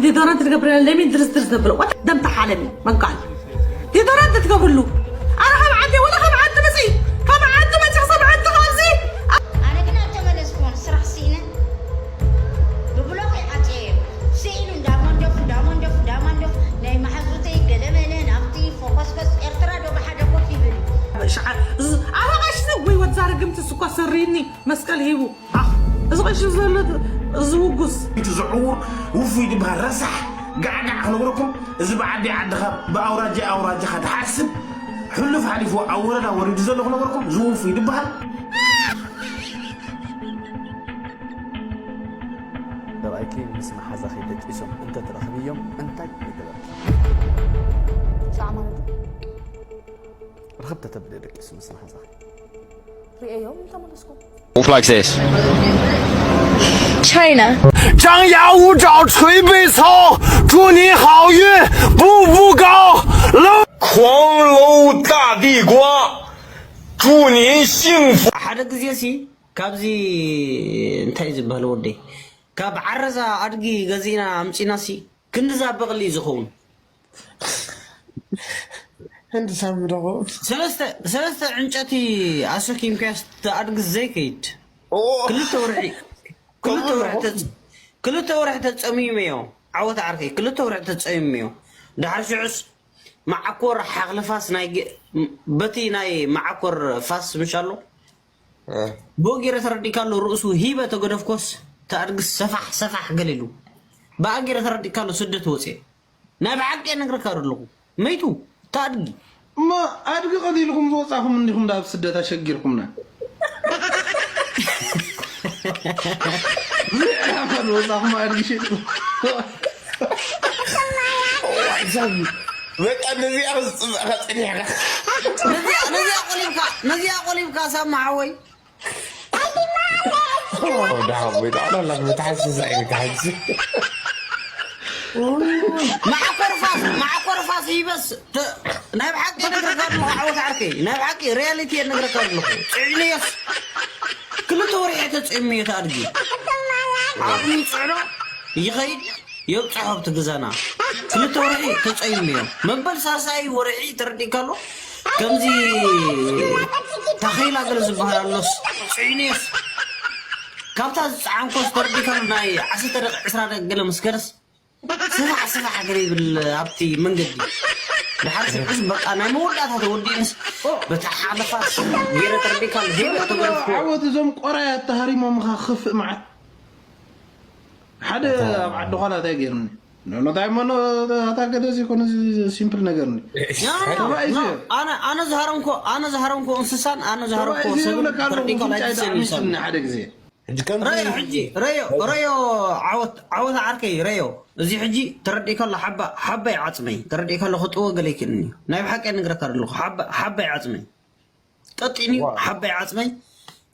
ዲዶራንት ትገብረላ ለሚን ድርስ ድርስ ዘብሎ ወደ ደምታ ሓለሚ መቃል ዲዶራንት ትገብርሉ ኣረ ካብ ዓዲ ወደ ካብ ዓዲ መፂ ካብ ዓዲ መፂ ሰብ ዓዲ ካብዚ ኣነ ግን ኣይተመለስኩን፣ ስራሕ ስኢነ ብብሎክ ይዓፅየ። ስኢኑ እንዳመንደፉ እንዳመንደፉ እንዳመንደፉ ናይ መሓዙተይ ገለመለ ናብቲ ፎኮስኮስ ኤርትራ ዶ ብሓደ ኮፍ ይብል። ኣባቃሽኒ ወይ ወዛ ርግምቲ ስኳ ሰሪኒ መስቀል ሂቡ ኣኽ፣ እዚ ቀሺ ዘሎ እዚ ውጉስ። እቲ ዝዕውር ውፉይ ድበሃል ረሳሕ ጋዕጋዕ ክነግረኩም፣ እዚ ብዓዲ ዓድኻ ብኣውራጃ ኣውራጃኻ ድሓስብ ሕሉፍ ሓሊፉ ኣብ ወረዳ ወሪዱ ዘሎ ክነግረኩም፣ እዚ ውፉይ ድበሃል። ሰብኣይኪ ምስ መሓዛኺ ደቂሶም እንተትረኽብዮም እንታይ ይግበር? ሻዕ ማለት ርኽብ ተተብለ ደቂሱ ምስ መሓዛኺ ርእዮም ተመለስኩም። Move like this. China. 张牙舞爪，垂背操，祝你好运，步步高。龙狂龙大地瓜，祝您幸福。ሓደ ግዜ ሲ ካብዚ እንታይ ዝበሃል ወደይ ካብ ዓረዛ ኣድጊ ገዚእና ኣምጺና ሲ ክንድዛ በቕሊ እዩ ዝኸውን። ህንዲ ሳሚ ደቑ ሰለስተ ሰለስተ ዕንጨቲ ኣሰኪምካስ ተኣድግስ ዘይከይድ ክልተ ወርሒ ክልተ ወርሒ ተጽ- ክልተ ወርሒ ተጸሚመዮ ዓወት ዓርከይ ክልተ ወርሒ ተጸሚመዮ ድሓር ሽዑስ መዓኮር ሓኽሊ ፋስ ናይ ገ- በቲ ናይ መዓኮር ፋስ ምሽ ኣሎ ብኡ ገይረ ተረዲእካ ኣሎ ርእሱ ሂበ ተገደፍኮስ ተኣድግስ ሰፋሕ ሰፋሕ ገሊሉ ብኣ ገይረ ተረዲእካ ኣሎ ስደት ወፅየ ናይ ብሓቂ እየ ነግረካ ዶ ኣለኹ መይቱ ተኣድጊ እሞ ኣድጊ ቀቲልኩም ዝወፃኹም እንዲኹም ዳብ ስደት ኣሸጊርኩምና ብዘይ ዕላማ ዝወፃኹም ኣድጊ ሸጥኩም በቃ ነዚኣ ዝፅበቕካ ፀኒሕካ ነዚኣ ቆሊብካ ሳማ ሓወይ ዳሓቦይ ዳዕላላ ምትሓስስ ኣይንካ ሕጂ ማዕኮር ፋስ ማዕኮር ፋስ ይበስ ናይ ብሓቂ ነግረካ ኣለኹ ዓወት ዓርከይ ናይ ብሓቂ ሪያሊቲ ነግረካ ኣለኹ ፅዕንዮስ ክልተ ወርሒ ተፅዕሚ ተኣድጊ ዓቕሚ ፅዕኖ ይኸይድ የብፅሖ ኣብቲ ግዛና ክልተ ወርሒ ተፀይሙ እዮም መበል ሳልሳይ ወርሒ ተረዲእካ ኣሎ ከምዚ ታኸይላ ገለ ዝበሃል ኣሎስ ፅዕንዮስ ካብታ ዝፀዓንኮስ ተረዲእካ ኣሎ ናይ ዓሰርተ ደቂ ዕስራ ደቂ ገለ ምስ ገለስ ስፋሕ ስፋሕ ገለ ይብል ኣብቲ መንገዲ ድሓር ሽዑስ በቃ ናይ መወዳእታ ተወዲእንስ በታ ሓለፋት ገይረ ተረዲእካ ኣሎ ሄበ ተገለፍኩ ዓወት እዞም ቆራያት ተሃሪሞምኻ ክፍእ መዓት ሓደ ኣብ ዓዲ ኳላ እንታይ ገይሩኒ ኖታይ ሞ ኣታ ገደ ዘይኮነ ሲምፕል ነገር ኒ ተባኢሱ ኣነ ዝሃረምኮ ኣነ ዝሃረምኮ እንስሳን ኣነ ዝሃረምኮ ሰብን ተረዲእካ ኣይትሰኒ ሰብ ሓደ ግዜ ሕጂ ከምዚ ረዮ ሕጂ ረዮ ረዮ ዓወት ዓወት ዓርከይ ረዮ እዚ ሕጂ ተረዲእካ ኣሎ ሓባ ሓባይ ዓጽመይ ተረዲእካ ኣሎ ክጥዎ ገለ ይክእልኒ ናይ ብሓቂ ንግረካ ኣለኹ ሓባይ ዓጽመይ ቀጢኒ ሓባይ ዓጽመይ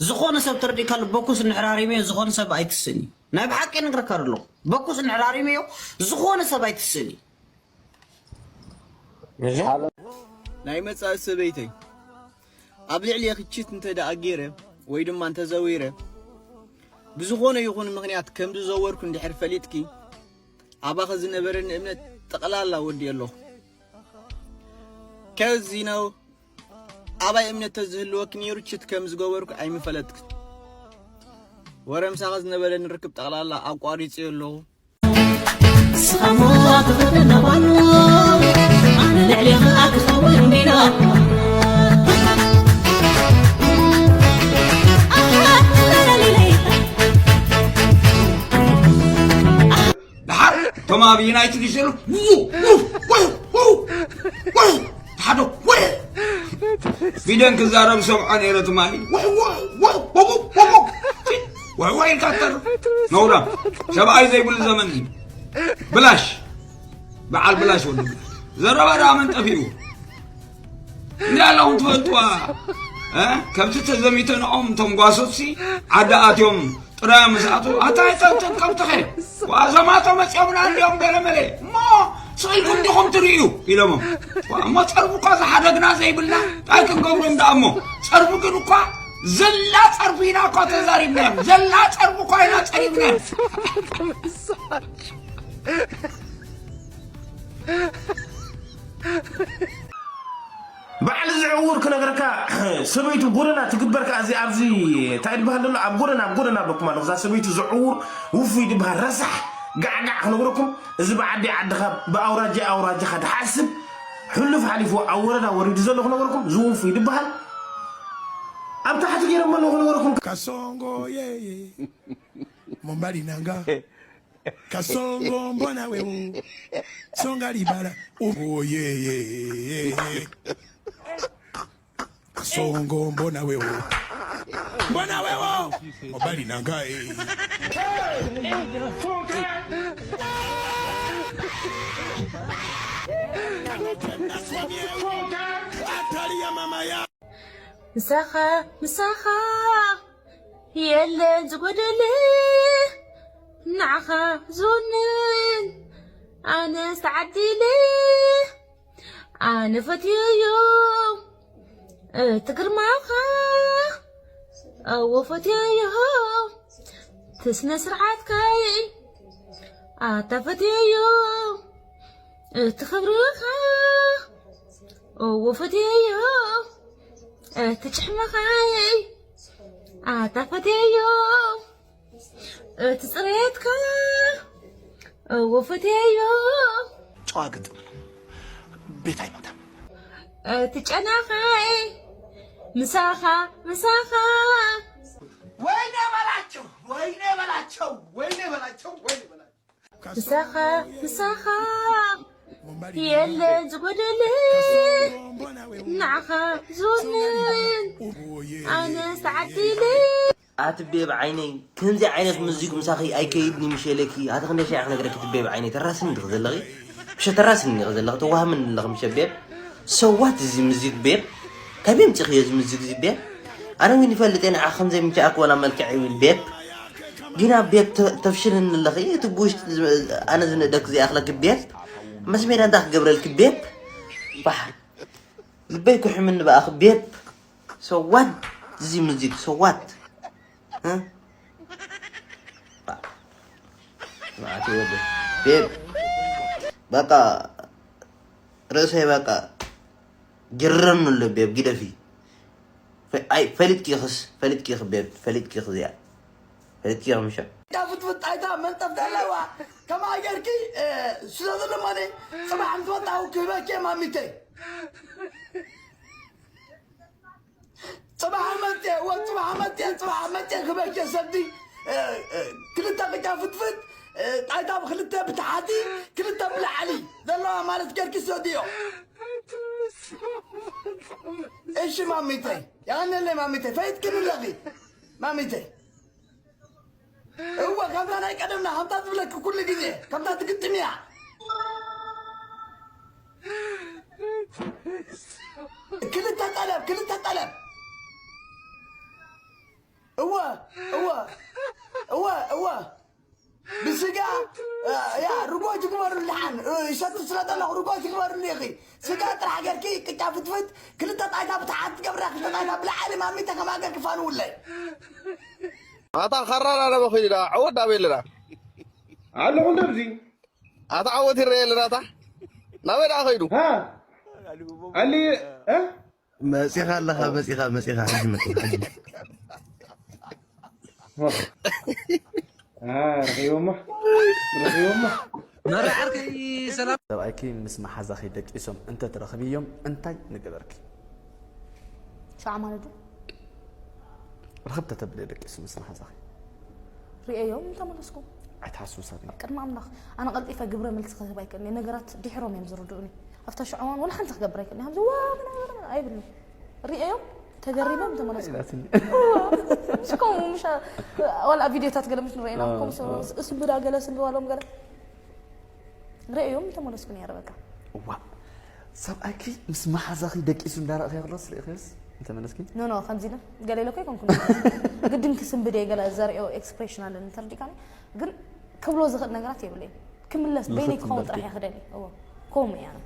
ዝኾነ ሰብ ተረዲእካ ኣሎ በኩስ እንሕራሪመዮ ዝኾነ ሰብ ኣይትስእኒ ናይ ብሓቂ ንግረካ ኣለኹ በኩስ እንሕራሪመዮ ዝኾነ ሰብ ኣይትስእኒ ናይ መጻኢ ሰበይተይ ኣብ ልዕሊ የኽችት እንተ ደኣ ገይረ ወይ ድማ እንተ ዘዊረ ብዝኾነ ይኹን ምኽንያት ከም ዝዘወርኩ እንድሕር ፈሊጥኪ ኣባኺ ዝነበረኒ እምነት ጠቕላላ ወዲኤ ኣለኹ። ከዚ ነው ኣባይ እምነት ተዝህልወኪ ነይሩ ችት ከም ዝገበርኩ ኣይምፈለጥክን። ወረ ምሳኺ ዝነበረኒ ርክብ ጠቕላላ ኣቋሪፀዮ ኣለኹ። ንስኻ እሞ ኣትኽእልን ጓል ኣነ ልዕሌኻ ክኸውን ዲና ደሓር እቶም ኣብ ዩናይትድ ይስእሉ ሓደ ቢደን ክዛረብ ሰምዖ ነይረ ትማሊ ውሕውሕ ኢልካ ተር ነውራ ሰብኣይ ዘይብሉ ዘመን እዩ ብላሽ በዓል ብላሽ ወዲ ዘረባ ደኣ መን ጠፊእዎ እንዲ ኣለኹም ትፈልጥዋ ከምቲ ተዘሚተንኦም እቶም ጓሶትሲ ዓዲ ኣትዮም ጥራይ ምስኣቱ ኣታ ኣይጠብጥብ ከብትኸ ዋዘማቶ መፅኦምና እንዲኦም ገለመለ እሞ ስቕ ኢልኩም ዲኹም ትርእዩ ኢሎሞም እሞ ፀርፊ እኳ ዝሓደግና ዘይብልና ታይ ክንገብሮም ደኣ እሞ ፀርፊ ግን እኳ ዘላ ፀርፊ ኢና እኳ ተዛሪብናዮም ዘላ ፀርፊ እኳ ኢና ፀሪብናዮም ሰበይቱ ጎደና ትግበር ከኣ እዚ ኣብዚ እንታይ ዝበሃል ዘሎ ኣብ ጎደና ኣብ ጎደና ኣለኩም ኣለኹ እዛ ሰበይቱ ዝዕውር ውፉይ ዝበሃል ረሳሕ ጋዕጋዕ ክነግረኩም እዚ ብዓዲ ዓድኻ ብኣውራጃ ኣውራጃኻ ድሓስብ ሕሉፍ ሓሊፉ ኣብ ወረዳ ወሪዱ ዘሎ ክነግረኩም ዝውፉይ ዝበሃል ኣብ ታሕቲ ገይሮም ኣለዉ ክነግረኩም። Kasongo, yeah, yeah. Mombali nanga. Kasongo, mbona wewe. Songa libala. Oh, yeah, yeah, yeah, yeah. Kasongo, mbona wewe. Mbona wewe. Mombali nanga, eh. Atali ya mama ya. Msaha, msaha. Yellen ዝጎደለ ንዓኻ ዝውንን ኣነስ ተዓዲለ ኣነ ፈትየዮ እቲ ግርማኻ ኣዎ ፈትየዮ እቲ ስነ ስርዓትካይ ኣታ ፈትየዮ እቲ ክብርኻ ኣዎ ፈትየዮ እቲ ጭሕምኻይ ኣታ ፈትየዮ እቲ ጽሬትካ እዎ ፈትየዮ ጨዋ ግጥም ቤት ኣይሞተም እቲ ጨናኻይ ምሳኻ ምሳኻ ወይኔ በላቸው ወይኔ በላቸው ወይኔ በላቸው ወይኔ በላቸው ምሳኻ ምሳኻ የለ ዝጎደለ ንዓኻ ዝውንን ኣነ ዝተዓዲለ ኣቲ ቤብ ዓይነይ ከምዚ ዓይነት ምዚግ ምሳኺ ኣይከይድን እዩ ምሸለኪ ኣቲ ክንደይ ሻዕ ክነግረኪ እቲ ቤብ ዓይነይ ተራስኒ ዲኺ ዘለኺ ምሸ ተራስኒ ዲኺ ዘለኺ ተዋህምኒ ኣለኺ ምሸ ቤብ ሰዋት እዚ ምዚግ ቤብ ካበይ ኣምፂኽዮ እዚ ምዚግ እዚ ቤብ ኣነ እውን ይፈልጥ እየ ንዓኺ ከምዘይምችኣኪ ዋላ መልክዕ ይብል ቤብ ጊና ቤብ ተፍሽልኒ ኣለኺ እቲ ብውሽጢ ኣነ ዝንእደኪ ዘይኣኽለኪ ቤብ መስ ሜዳ እንታይ ክገብረልኪ ቤብ ባሕ ልበይ ኩሕምኒ ብኣኺ ቤብ ሰዋት እዚ ምዚግ ሰዋት ስምዓት ይወደ ቤብ በቃ ርእሰይ በቃ ግረም ንሎ ቤብ ግደፊ ፈሊጥኪ ኽስ ፈሊጥኪ ኽ ቤብ ፈሊጥኪ ኽ እዚኣ ፈሊጥኪ ኽ ምሸ ጣፍጥፍጥ ጣይታ መንጠፍ ዘለዋ ከማይ ጌርኪ ስለ ዘሎ ማነ ፅባሕ ምስ መጣሁ ክህበኪ ማሚተይ ፅባሕ መፅየ ወ ፅባሕ መፅየ ፅባሕ መፅየ ክበኪ ሰብቲ ክልተ ቅጫ ፍትፍት ጣይታ ብክልተ ብታሓቲ ክልተ ብላዕሊ ዘለዋ ማለት ጌርኪ ሰድዮ እሺ ማሚተይ ያነለይ ማሚተይ ፈይትክን ኣለኺ ማሚተይ እወ ከምታ ናይ ቀደምና ከምታ ትብለኪ ኩሉ ግዜ ከምታ ትግጥም እያ ክልተ ጠለብ ክልተ ጠለብ እወ እወ እወ እወ ብስጋ ያ ርጎ ትግበሩ ልሓን ይሰቲ ስለ ዘለኹ ርጎ ትግበሩ ኢኺ ስጋ ጥራሕ ጌርኪ ቅጫ ፍትፍት ክልተ ጣይታ ብታሓት ትገብራ ክልተ ጣይታ ብላዕሊ ማሚተ ከማ ጌርኪ ፋንውለይ ኣታ ኸራር ኣለበ ኺዱ ዳ ዕወት ዳበይ ኣለዳ ኣለኹ እንደብዚ ኣታ ዓወት ይረየ ኣለዳ ኣታ ናበይ ደኣ ኸይዱ ሃ ኣሊ እ መጺኻ ኣለኻ መጺኻ መጺኻ ሕጂ መጺኻ ሕጂ አ ረኺቦማ ረኺቦማ መርዓርከይ ሰላም ሰብኣይኪ ምስ መሓዛኺ ደቂሶም እንተትረኽብዮም እንታይ ምገበርኪ? ሸዓ ማለዱ ርኽብ ተተብለ ደቂሱ ምስ መሓዛኺ ርእዮም ተመለስኩ። ኣይትሓስቡ ሰብ እዩ። ቅድሚ ኣምላኽ ኣነ ቀልጢፈ ግብረ መልሲ ክህብ ኣይክእልን እየ። ነገራት ድሒሮም እዮም ዝርድኡኒ። ኣብታ ሽዑ እዋን ወላ ሓንቲ ክገብር ኣይክእልን እየ። ከምዚ ዋ ምናምን ኣይብልን። ርእዮም ተገሪሞም ተመለስኩ። ኢላትኒ። እዋ፣ ምስ ከምኡ ምሽ ዋላ ኣብ ቪድዮታት ገለ ምስ ንርእና ከምኡ ስንብዳ ገለ ስንብባሎም ገለ ርእዮም ተመለስኩ ነይረ በቃ። እዋ ሰብኣይኪ ምስ መሓዛኺ ደቂሱ እንዳረእኽዮ ከሎስ ርኢኽዮስ እንተመለስኪ? ኖ ኖ ከምዚ ኢለ ገለ ኢለ እኮ ኣይኮንኩን ግድን ክስንብድ እየ ገለ ዘርእዮ ኤክስፕሬሽን ኣለኒ ተረዲእካኒ ግን ክብሎ ዝኽእል ነገራት የብለይን ክምለስ በይነይ ክኸውን ጥራሕ እየ ክደሊ እዎ ከምኡ እየ ኣነ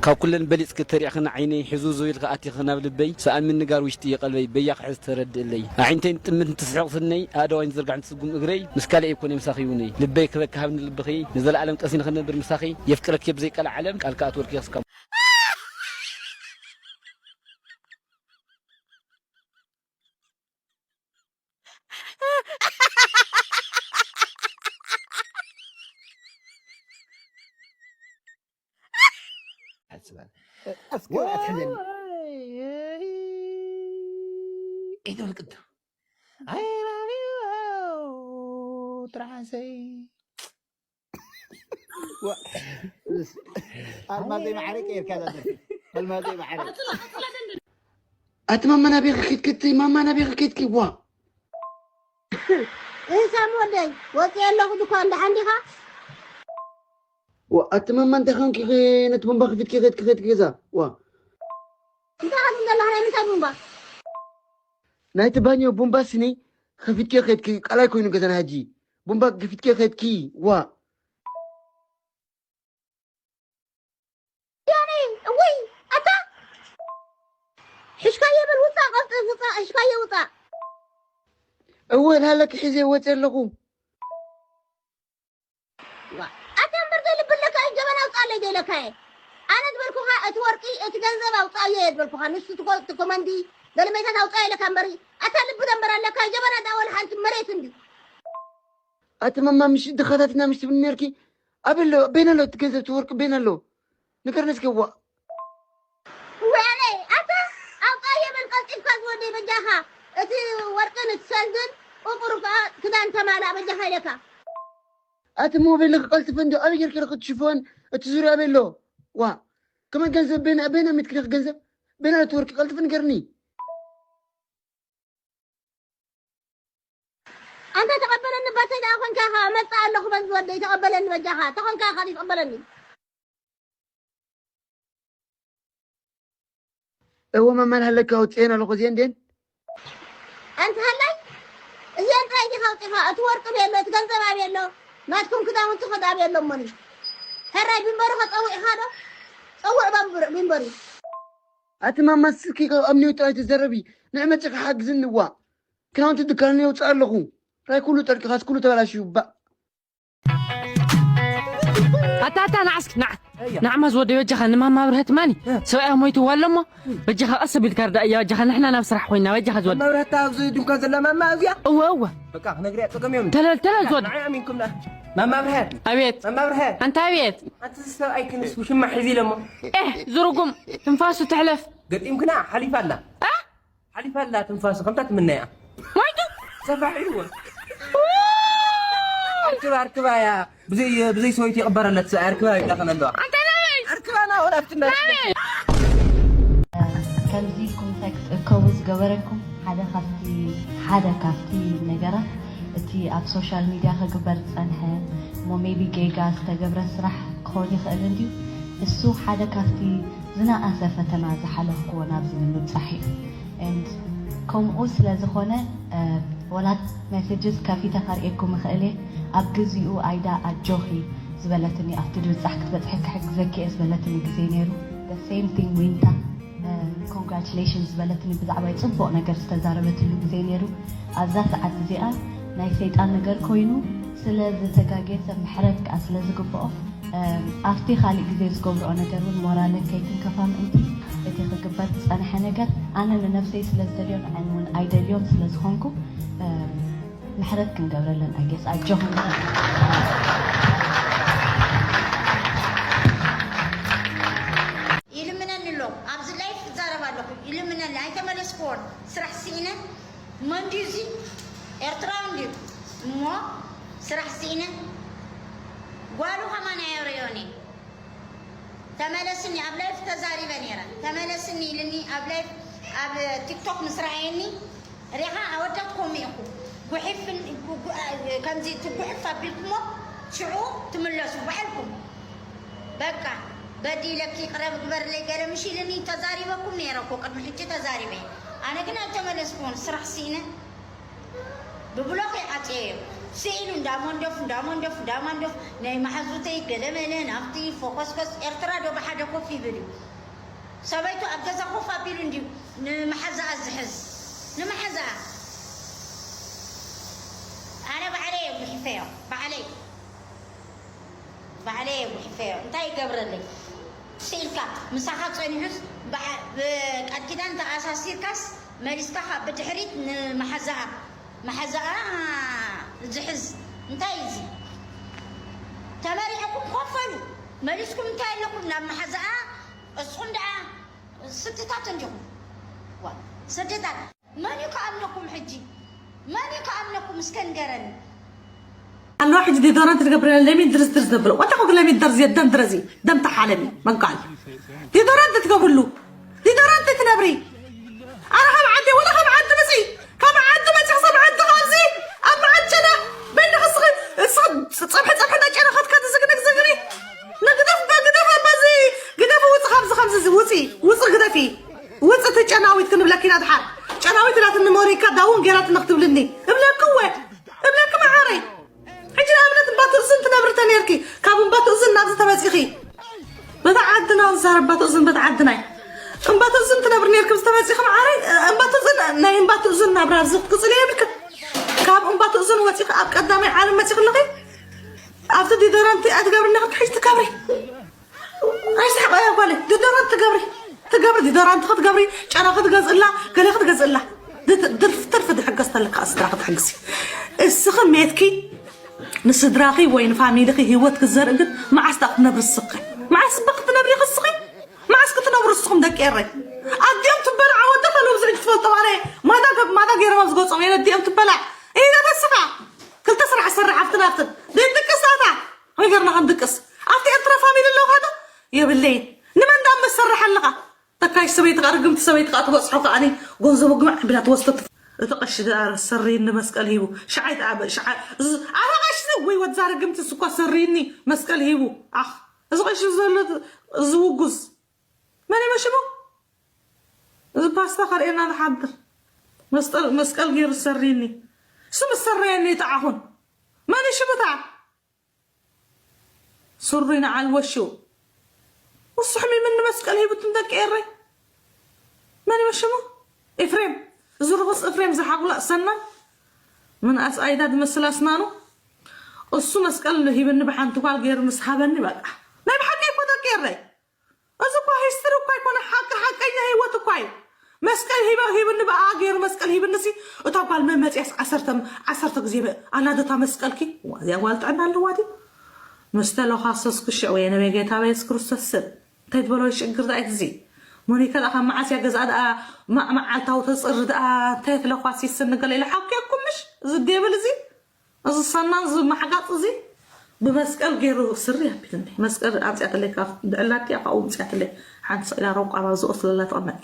ካብ ኩለን በሊጽኪ ተሪዕኽኒ ዓይነይ ሕዙ ዝብል ከኣቲኺ ናብ ልበይ ሰኣን ምንጋር ውሽጢ ይቐልበይ በያኺ ሕዚ ተረድእለይ ኣዒንተይ ንጥምት እንትስሕቕ ስነይ ኣእዳዋይ ንዝርጋሕ እንትስጉም እግረይ ምስ ካልእ ኣይኮነ ምሳኺ ይውነይ ልበይ ክበኪ ሃብኒ ልብኺ ንዘለኣለም ቀሲኒ ክነብር ምሳኺ የፍቅረኪ ብዘይ ቀልዓለም ቃል ከኣትወልኪ ክስከም ትበል። እስኪ ኣትሕዘኒ። ኢትብል ቅድም። I love you ትራሰይ። ኣልማዘይ ማዕረ ቀይርካ እዛ ደርፊ። ኣልማዘይ ማዕረ። ኣቲ ማማ ናበይ ኺድ ክትኪ ማማ ናበይ ኺድ ክትኪ ዋ እህ ሳም ወደይ ወፂ ኣለኹ ድኳን ደሓን ዲኻ? ዋ ኣቲ ማማ እንታይ ኾንኪ ኺ ነቲ ቡምባ ኺፊትኪ ኺድኪ ኺድኪ ገዛ ዋ እንታይ ኻትም ዘለኻ ናይ ምንታይ ቡምባ? ናይቲ ባኞ ቡምባ ስኒ ኸፊትኪ ኺድኪ ቃላይ ኮይኑ ገዛና ሕጂ ቡምባ ኸፊትኪ ኺድኪ ዋ ያኔ እውይ ኣታ ሕሽካየ በል ውፃእ ቀልጥፍ ውፃእ ሕሽካየ ውፃእ እወ ናለኪ ሒዘ ወፂ ኣለኹ ኣታ እምበር ዘይልብለካ እዩ ጀበና ውፃለይ ደይለካየ ኣነ ዝበልኩኻ እቲ ወርቂ እቲ ገንዘብ ኣውፃእዮ እየ ዝበልኩኻ ንሱ እቲ ኮ- እቲ ኮመንዲ ገለመታት ኣውፃ ኢለካ እምበሪ ኣታ ልቢ ደንበር ኣለካ ጀበና ዳወል ሓንቲ መሬት እንዲ ኣቲ ማማ ምሽ ድኻታትና ምሽ ትብል ነርኪ ኣበሎ ቤን ኣሎ እቲ ገንዘብ እቲ ወርቂ ቤን ኣሎ ንገርኒ እስኪ ዋ ወያለይ ኣታ ኣውፃ የበል ቀልጢፍካ ዝወደይ በጃኻ እቲ ወርቅን እቲ ሰልድን ቁቁር ከዓ ክዳን ተማላ በጃኻ ኢለካ ኣቲ ሞባይል ክቀልጥፍ እንዲ ኣበይ ጌርኪ ክትሽፎን እቲ ዙርያ ቤሎ ዋ ከመን ገንዘብ ቤና ቤና ሚትክልክ ገንዘብ ቤና እቲ ወርቂ ቀልጥፍ ንገርኒ ኣንታ ተቐበለኒ ባተይ ደኣ ኮንካ ኢኻ መጽእ ኣለኹ በዚ ወደይ ተቐበለኒ በጃኻ ተኾንካ ኢኻ ተቐበለኒ እወ መማን ሃለካ ኣውፅኤን ኣለኹ እዚአን ድን ኣንቲ ሃላይ እዚአን ጥራይ ዲኻ ኣውፂኻ እቲ ወርቂ ቤሎ እቲ ገንዘብ ኣበይ ኣሎ ናትኩም ክዳውንቲ ኸድ ኣበይ ኣሎ እሞኒ ሕራይ ቢንበሩ ኸፀውዕኻ ዶ ፀውዕ ቢንበሩ ኣቲ ማማ ስልኪ ካብ ኣምኒዮ ጥራይ ትዘረቢ ንዕ መፅኻ ሓግዝኒ ዋ ክዳውንቲ ድካን የውፅእ ኣለኹ ራይ ኩሉ ጠርቂኻስ ኩሉ ተበላሽዩ ባእ ኣታ ኣታ ንዓስክ ንዓ ንዓማ ዝወደ በጃኻ ንማማ ብርሀት ማኒ ሰብኣያ ሞይትዋ ኣለሞ በጃኻ ቀስ ቢልካ ርዳ እያ በጃኻ ንሕና ናብ ስራሕ ኮይና በጃኻ ዝወደ መብረህታ ኣብዚ ድንኳን ዘላ ማማ ኣብዚኣ እወ እወ በቃ ክነግሪያ ጸገም እዮም ተለል ተለል ዝወደ ንዓ ኣሚንኩም ዳ ማማ ብርሀት ኣቤት ማማ ብርሀት ኣንታ ኣቤት ኣንተ ሰብኣይ ክንስ ውሽማ ሒዚ ኢለሞ ዝርጉም ትንፋሱ ትሕለፍ ገጢምክና ሓሊፋ ኣላ ሓሊፋ ኣላ ትንፋሱ ከምታ ትምነያ ሞይቱ ሰፋሕ ኢልዎ ኣርክባ ኣርክባ እያ ብዘይ ብዘይ ሰበይቱ ይቕበረለት እዛ ኣርክባ ይብላ ከነ ኣለዋ ኣንተ ናበይ ኣርክባና ወላፍትና ናበይ ከምዚ ኮንታክት እከቡ ዝገበረኩም ሓደ ካብቲ ሓደ ካብቲ ነገራት እቲ ኣብ ሶሻል ሚድያ ክግበር ዝፀንሐ እሞ ሜቢ ጌጋ ዝተገብረ ስራሕ ክኸውን ይኽእል እንድዩ እሱ ሓደ ካብቲ ዝነኣሰ ፈተና ዝሓለፍክዎ ናብዚ ንምብፃሕ እዩ and ከምኡ ስለ ዝኾነ ወላ ሜሴጅስ ከፊተ ከርእየኩም እኽእል እየ ኣብ ግዚኡ ኣይዳ ኣጆኺ ዝበለትኒ ኣብቲ ድብፃሕ ክትበፅሒ ክሕግዘኪ እየ ዝበለትኒ ግዜ ነይሩ the same thing ዊንታ congratulations ዝበለትኒ ብዛዕባይ ፅቡቕ ነገር ዝተዛረበትሉ ግዜ ነይሩ ኣብዛ ሰዓት እዚኣ ናይ ሰይጣን ነገር ኮይኑ ስለ ዝተጋገየ ሰብ ምሕረት ከዓ ስለ ዝግብኦ ኣብቲ ካሊእ ግዜ ዝገብርኦ ነገር እውን ሞራለን ከይትንከፋ ምእንቲ እቲ ክግበር ዝፀንሐ ነገር ኣነ ንነብሰይ ስለ ዝደልዮ ንዐን እውን ኣይደልዮን ስለ ዝኾንኩ ምሕረት ክንገብረለን ኣጌስ ኣጆኹም ይልምነኒ ኣሎ ኣብዚ ላይፍ ክዛረብ ኣለኹ ይልምነኒ ኣይተመለስክዎን ስራሕ ስኢነ መን ድዩ እዚ ኤርትራዊ እንድዩ እሞ ስራሕ ስኢነ ጓሉ ከማን ኣየርእዮን እየ ተመለስኒ ኣብ ላይፍ ተዛሪበ ነይረ ተመለስኒ ኢልኒ ኣብ ላይፍ ኣብ ቲክቶክ ምስ ረኣየኒ ሪኻ ኣወዳት ከምኡ ኢኹ ጉሒፍን ከምዚ እቲ ጉሕፍ ኣቢልኩሞ ሽዑ ትምለሱ ባዕልኩም በቃ በዲለኪ ይቕረ ግበርለይ ገለ ምሽ ኢልኒ ተዛሪበኩም ነይረ እኮ ቅድሚ ሕጂ ተዛሪበ ኣነ ግን ኣይተመለስኩዎን ስራሕ ስኢነ ብብሎክ ይዓፅየዮ ስኢሉ እንዳመንደፉ እንዳመንደፉ እንዳመንደፉ ናይ መሓዙተይ ገለመለ ናብቲ ፎኮስኮስ ኤርትራ ዶ ብሓደ ኮፍ ይብል እዩ ሰበይቱ ኣብ ገዛ ኮፍ ኣቢሉ እንድዩ ንመሓዛኣ ዝሕዝ ንመሓዛኣ ኣነ ባዕለይ እየ ጉሒፈዮ ባዕለይ ባዕለይ እየ ጉሒፈዮ እንታይ ይገብረለይ ስኢልካ ምሳኻ ፀኒሑስ ቃል ኪዳን ተኣሳሲርካስ መሊስካ ካብ ብድሕሪት ንመሓዛኣ መሓዛኣ ዝሕዝ እንታይ እዚ ተመሪዕኩም ኮፈሉ መሊስኩም እንታይ ኣለኩም ናብ መሓዛኣ እስኹም ደኣ ስድታት እንዲኹም። ዋ፣ ስድታት። መን እዩ ክኣምነኩም ሕጂ? መን እዩ ክኣምነኩም? እስከ ንገረኒ። ኣለዋ ሕጂ ዲዶራንት ትገብር ለሚ ድርዝ ድርዝ ዘብሎ ወታ ኮግ ለሚ ድርዝ የደም ድረዚ ደም ተሓለሚ መንቃል ዲዶራንት ትገብሉ ዲዶራንት ትነብሪ ኣረ ካብ ዓዲ ወላ ካብ ዓዲ መፂ ካብ ዓዲ መፂ ክሳብ ዓዲ ካብዚ ኣብ ዓጨና በይንኻ እስኺ እስኺ ፀብሒ ፀብሒ እንዳጨና ከትከት ዝግንግ ዝግሪ ንግደፍ በግደፍ ኣባዚ ግደፍ ውፂ ካብዚ ከምዚ ውፂ ውፂ ግደፊ ውፂ እቲ ጨናዊት ክንብለኪ ኢና ድሓር ጨናዊት ኢላትኒ ሞኒካ ዳውን ገይራትኒ ክትብልኒ እብለኪ እወ እብለኪ መዓረይ ሕጂ ንኣብነት እምባትእዝን ትነብሪ ተነርኪ ካብ እምባትእዝን ናብዚ ተመፂኺ በታ ዓድና ዝዛረብ እምባትእዝን በታ ዓድና እዩ እምባትእዝን ትነብሪ ነርኪ ኣብዚ ተመፂኺ መዓረይ እምባትእዝን ናይ እምባትእዝን ናብራ ኣብዚ ክትቅፅሊ የብልክን ካብ እምባትእዝን ወፂኺ ኣብ ቀዳማይ ዓለም መፂኺ ኣለኺ ኣብቲ ዲዶራንቲ ኣትገብሪ ነኽርኪ ሕጂ ትከብሪ ኣይስሕቕ እያ ጓለይ ዲዶራንት ትገብሪ ትገብሪ ዲዶራንት ክትገብሪ ጨና ክትገዝእላ ገለ ክትገዝእላ ትርፊ ትርፊ ድሕገዝ ተለካ ስድራ ክትሕግዚ እስኺ ሜትኪ ንስድራኺ ወይ ንፋሚሊኺ ሂወት ክዘርኢ ግን መዓስ ዳ ክትነብሪ እስኺ መዓስ ባ ክትነብሪ ኢኺ እስኺ መዓስ ክትነብሩ እስኹም ደቂ ኤረይ ኣዲኦም ትበልዓ ወደፈ ሎብዚ ሕጂ ትፈልጦ ኣነ ማዳ ማዳ ገይሮም ኣብ ዝገጾም የለ ኣዲኦም ትበላዕ ኢዳ ተስኻ ክልተ ስራሕ ሰራሕ ኣብትን ኣብትን ዘይድቅስ ኣታ ወይ ገርና ክንድቅስ ኣብቲ ኤርትራ ፋሚሊ ኣለውኻ ዶ የብለይን ንመን ዳ መሰርሕ ኣለኻ ተካሽ ሰበይትኻ ርግምቲ ሰበይትኻ ትበፅሖ ከኣኒ ጎንዘቡ ግማዕ ቢላ ትወስዶ እቲ ቀሺ ደኣ ሰሪ ንመስቀል ሂቡ ሸዓይ ተኣበ ሸዓ ኣረ ቀሺ ወይ ወድዛ ርግምቲ ስኳ ሰሪኒ መስቀል ሂቡ ኣኽ እዚ ቀሺ ዘሎ ዝውጉዝ መን ይመሽሙ እዚ ፓስታ ከርእየና ንሓድር መስቀል ገይሩ ሰሪኒ ስም ሰረየኒ ይጥዓኹን መን ይሽምታ ሱሪ ንዓል ወሽው ውስሕም ይምን መስቀል ሂብትም ደቂ ኤረይ መን ይመሽሙ ኤፍሬም እዚ ርኹስ ኤፍሬም ዝሓጉላ ሰናን ምንኣስ ኣይዳ ዝመስል ኣስናኑ እሱ መስቀል ሂብኒ ብሓንቲ ጓል ገይሩ ምስ ሃበኒ በቃ ናይ ብሓቂ እኮ ደቂ ኤረይ እዚ እኮ ሂስትሪ እኮ ኣይኮነ ሓቂ ሓቀኛ ህይወት እኮ እዩ መስቀል ሂበ ሂብኒ ብኣ ገይሩ መስቀል ሂብንሲ እታ ጓል መመፅያስ ዓሰርተ ዓሰርተ ግዜ ኣናደታ መስቀልኪ እዚኣ ጓል ጥዕና ኣለዋ ድዩ ምስ ተለኻሰስኩ ሽዕ ወይ ነበይ ጌታ በየሱስ ክርስቶስ ስም እንታይ ትበሎ ሽግር ዳይት እዚ ሞኒካ ደኣ ካብ መዓስ እያ ገዝኣ ደኣ መዓልታዊ ተፅሪ ደኣ እንታይ ትለኳሲስ ንገለ ኢለ ሓኩየኩም ምሽ እዚ ዴብል እዚ እዚ ሰናን እዚ ማሕጋፅ እዚ ብመስቀል ገይሩ ስሪ ኣቢልኒ መስቀል ኣምፅያትለይ ካብ ድዕላቲ እያ ካብኡ ምፅያትለይ ሓንቲ ሰኢላ ሮቋ ኣብ ዝቆስለላ ተቐመጥ